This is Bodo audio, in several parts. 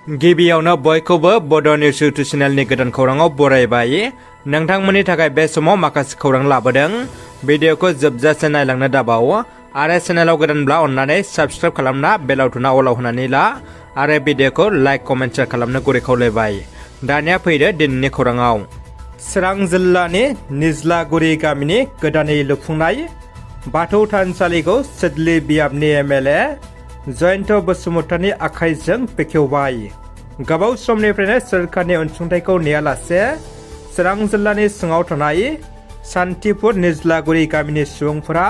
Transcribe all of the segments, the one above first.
गिबियावनो बयखौबो बड' निउस इउटुब चेनेलनि गोदान खौराङाव बरायबाय। नोंथांमोननि थाखाय बे समाव माखासे खौरां लाबोदों। भिडिअखौ जोबजासे नायलांनो दाबाव आरो चेनेलाव गोदानब्ला अन्नानै साबस्क्राइब खालामना बेल आइकनआ अलाव होनानै ला आरो भिडिअखौ लाइक कमेन्ट शेयार खालामनो गुरै खावलायबाय। दानिया फैदो दिनैनि खौराङाव। चिरां जिल्लानि निज्लागुरि गामिनि गोदानै लुफुंनाय बाथौ थानसालिखौ सिडली बियाबनि एमएलए जयन्त बसुमतारीनि आखाइजों बेखेवबाय। गोबाव समनिफ्रायनो सोरखारनि अनसुंथाइखौ नेयालासे चिरां जिल्लानि सिङाव थानाय सान्तिपुर निज्लागुरि गामिनि सुबुंफोरा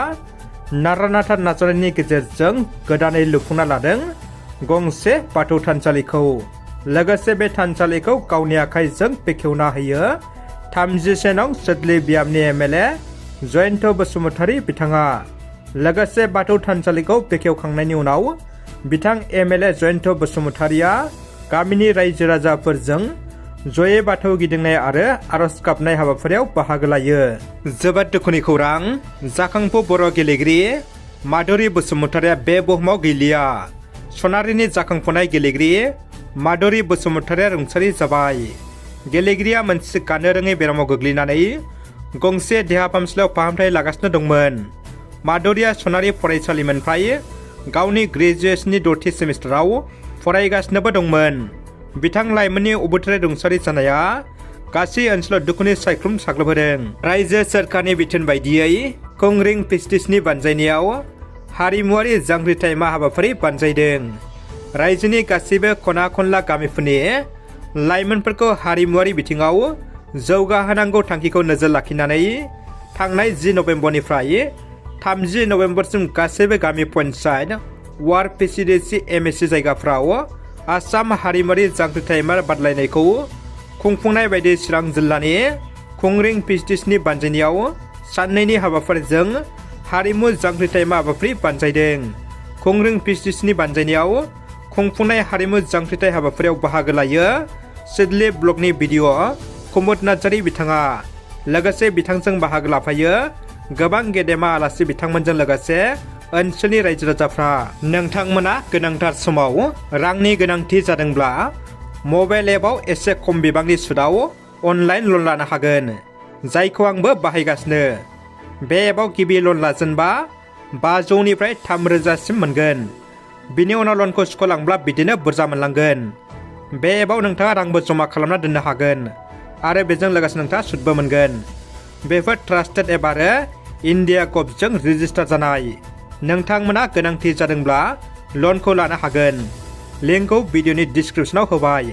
नारा-नाथा नाजानायनि गेजेरजों गोदानै लुफुंना लादों गंसे बाथौ थानसालिखौ। लोगोसे बे थानसालिखौ गावनि आखाइजों बेखेवना होयो 31 नं सिडली बियाबनि एमएलए जयन्त बसुमतारी बिथाङा। लोगोसे बाथौ थानसालिखौ बेखेवखांनायनि उनाव बिथां एमएलए जयन्त बसुमतारीया गामिनि रायजो राजाफोरजों जयै बाथौ गिदिंनाय आरो आरज गाबनाय हाबाफारियाव बाहागो लायो। जोबोद दुखुनि खौरां, जाखांफु बर' गेलेगिरि माधुरि बसुमतारीया बे बुहुमाव गैलिया। सनारिनि जाखांफुनाय गेलेगिरि माधुरि बसुमतारीया रुंसारि जाबाय। गेलेगिरिया मोनसे गानो रोङै बेरामाव गोग्लैनानै गंसे देहा फाहामसालियाव फाहामथाय लागासिनो दंमोन। माधुरिया सनारि फरायसालिनिफ्राय गावनि ग्रेजुएशननि 6थि सेमिस्टाराव फरायगासिनोबो दंमोन। बिथां लाइमोननि अबथिराय रुंसारि जानाया गासै ओनसोलाव दुखुनि सायख्लुम साग्लोबहोदों। रायजो सोरखारनि बिथोन बायदियै खुंग्रिं फेस्टिभनि बानजायनायाव हारिमुवारि जांख्रिथायमा हाबाफारि बानजायदों। रायजोनि गासैबो खना खनला गामिफोरनि लाइमोनफोरखौ हारिमुवारि बिथिङाव जौगाहोनांगौ थांखिखौ नोजोर लाखिनानै थांनाय 10 नभेम्बरनिफ्राय 30 नभेम्बरसिम गासैबो गामि पन्चायत वार्ड प्रेसिडेन्सि एमएसि जायगाफ्राव आसाम हारिमुवारि जांख्रिथायमा बादायलायनायखौ खुंफुंनाय बायदि चिरां जिल्लानि खुंग्रिं फेस्टिभनि बानजायनायाव साननैनि हाबाफारिजों हारिमु जांख्रिथायमा हाबाफारि बानजायदों। खुंग्रिं फेस्टिभनि बानजायनायाव खुंफुंनाय हारिमु जांख्रिथाय हाबाफारियाव बाहागो लायो सिडली ब्लकनि बिडिअ कुमुद नार्जारी बिथाङा। लोगोसे बिथांजों बाहागो लाफायो गोबां गेदेमा आलासि बिथांमोनजों लोगोसे ओनसोलनि रायजो राजाफ्रा। नोंथांमोना गोनांथार समाव रांनि गोनांथि जादोंब्ला मबाइल एपआव एसे खम बिबांनि सुदआव अनलाइन लन लानो हागोन, जायखौ आंबो बाहायगासिनो। बे एपआव गिबि लन लाजेनबा 500निफ्राय 3000सिम मोनगोन। बिनि उनाव लनखौ सुख'लांब्ला बिदिनो बुरजा मोनलांगोन। बे एपआव नोंथाङा रांबो जमा खालामना दोननो हागोन आरो बेजों लोगोसे नोंथाङा सुदबो मोनगोन। बेफोर ट्रास्टेड एप आरो इन्डिया गभजों रेजिस्टार जानाय। नोंथांमोना गोनांथि जादोंब्ला लनखौ लानो हागोन। लिंकखौ भिडिअनि डिसक्रिपसनाव होबाय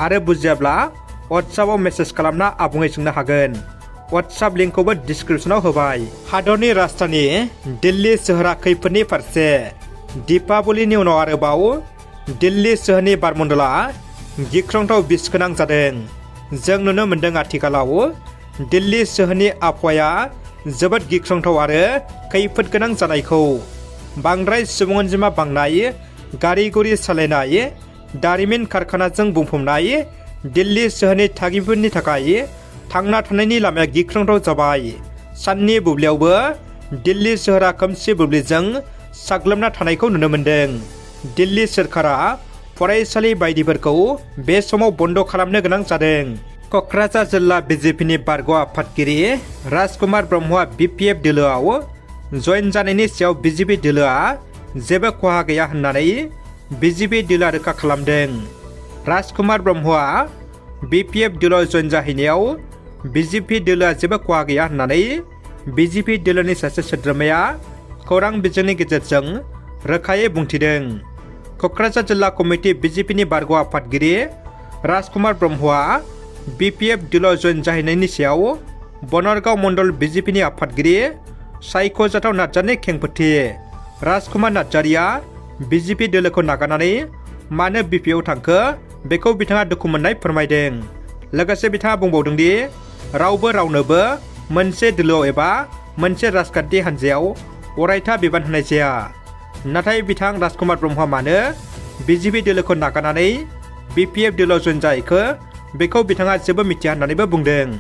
आरो बुजियाब्ला वाट्सएपआव मेसेज खालामना आबुङै सोंनो हागोन। वाट्सएप लिंकखौबो डिसक्रिपसनाव होबाय। हादरनि राजधानी दिल्ली सोहोरा खैफोदनि फारसे। दीपावलीनि उनाव आरोबाव दिल्ली सोहोरनि बारमण्डला गिख्रंथाव बिस गोनां जादों। जों नुनो मोन्दों आथिखालाव दिल्ली सोहोरनि आबहावाया जोबोद गिख्रंथाव आरो खैफोद गोनां जानायखौ। बांद्राय सुबुं अनजिमा बांनाय, गारि गुरि सालायनाय, दारिमिन कारखानाजों बुंफबनाय दिल्ली सोहोरनि थागिबिफोरनि थाखाय थांना थानायनि लामाया गिख्रंथाव जाबाय। साननि बुब्लियावबो दिल्ली सोहोरा खोमसि बुब्लिजों साग्लोबना थानायखौ नुनो मोन्दों। दिल्ली सोरखारा फरायसालि बायदिफोरखौ बे समाव बन्द खालामनो गोनां जादों। क'क्राझार जिल्ला बिजेपिनि बारग' आफादगिरि राजकुमार ब्रह्मआ बिपिएफ दोलोआव जयेन जानायनि सायाव बिजेपि दोलोआ जेबो खहा गैया होननानै बिजेपि दोलोआ रोखा खालामदों। राजकुमार ब्रह्मआ बिपिएफ दोलोआव जयेन जाहैनायाव बिजेपि दोलोआ जेबो खहा गैया होननानै बिजेपि दोलोनि सासे सोद्रोमाया खौरां बिजोंनि गेजेरजों रोखायै बुंथिदों। क'क्राझार जिल्ला कमिटि बिजेपिनि बारग' आफादगिरि राजकुमार ब्रह्मआ बिपिएफ दोलोआव जयेन जाहैनायनि सायाव बनरगाव मण्डल बिजेपिनि आफादगिरि सायख'जाथाव नार्जारिनि खेंफोरथि। राजकुमार नार्जारिया बिजेपि दोलोखौ नागारनानै मानो बिपिएफआव थांखो बेखौ बिथाङा दुखु मोननाय फोरमायदों। लोगोसे बिथाङा बुंबावदों दि रावबो रावनोबो मोनसे दोलोआव एबा मोनसे राजखान्थि हान्जायाव अरायथा बिबान होनाय जाया। नाथाय बिथां राजकुमार ब्रह्मआ मानो बिजेपि दोलोखौ नागारनानै बिपिएफ दोलोआव जयेन जाहैखो बेखौ बिथाङा जेबो मिथिया होननानैबो बुंदों।